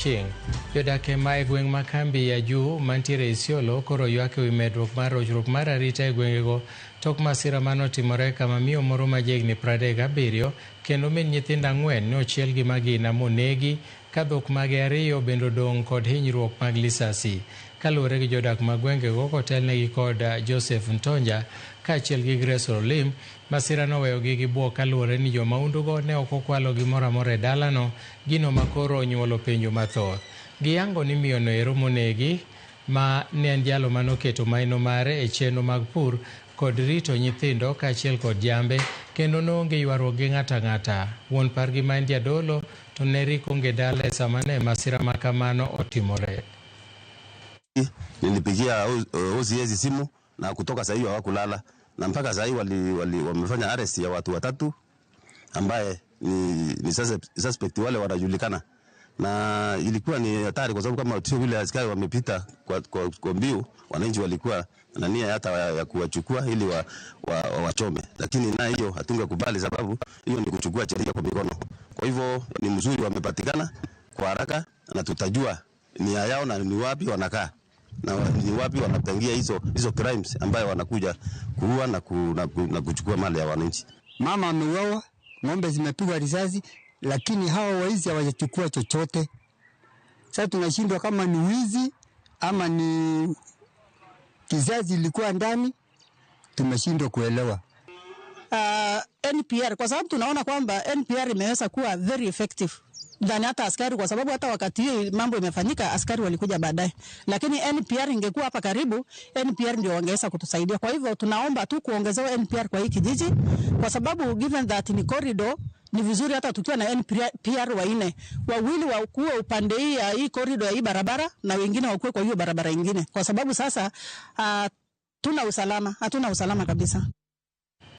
Chieng'. Jodak ma e gweng' ma kambi ya juu mantiere Isiolo koro ywak ewi medruok mar rochruok mar arita e gwengego tok masira manotimore kama miyo moro ma jahigni 37 kendo min nyithindo 4 ne ochiel gi magina monegi ka dhok mage 2 bende odong' kod hinyruok mag lisasi. Kaluwore gi jodak mag gwengego kotelnegi kod Joseph Ntonja kaachiel gi Grace Olim, masira noweyogi gi bwok kaluwore ni jomaundugo ne ok okwalo gimoro amora e dalano, gino makoro onyuolo penjo mathoth. Giyango ni miyono ero monegi ma ne en jalo manoketo maino mare e chenro mag pur kod rito nyithindo kaachiel kod jambe kendo noonge ywaruok gi ng'ato ang'ata. Wuon pargi ma en jadolo to ne rik onge dala e sama ne masira ma kamano otimore. Nilipigia OCS simu na kutoka saa hiyo hawakulala na mpaka saa hii wamefanya arrest ya watu 3 ambaye ni suspect wale wanajulikana, na ilikuwa ni hatari kwa sababu kama sio vile askari wamepita kwa mbio, wananchi walikuwa na nia hata ya kuwachukua ili wachome, lakini na hiyo hatungekubali sababu hiyo ni kuchukua sheria kwa mikono. Kwa hivyo ni mzuri wamepatikana kwa haraka na tutajua nia yao na ni wapi wanakaa na ni wapi wanapangia hizo crimes ambayo wanakuja kuua na kuchukua mali ya wananchi. Mama ameuawa, ng'ombe zimepigwa risasi, lakini hawa waizi hawajachukua chochote. Sasa tunashindwa kama ni wizi ama ni kizazi ilikuwa ndani, tumeshindwa kuelewa. NPR kwa sababu tunaona kwamba NPR imeweza kuwa very effective than hata askari, kwa sababu hata wakati hiyo mambo imefanyika askari walikuja baadaye, lakini NPR ingekuwa hapa karibu, NPR ndio wangeweza kutusaidia. Kwa hivyo tunaomba tu kuongezewa NPR kwa hii kijiji, kwa sababu given that ni corridor, ni vizuri hata tukiwa na NPR 4, 2 wakuwe upande hii ya hii corridor ya hii barabara na wengine wakuwe kwa hiyo barabara nyingine, kwa sababu sasa tuna usalama, hatuna usalama kabisa.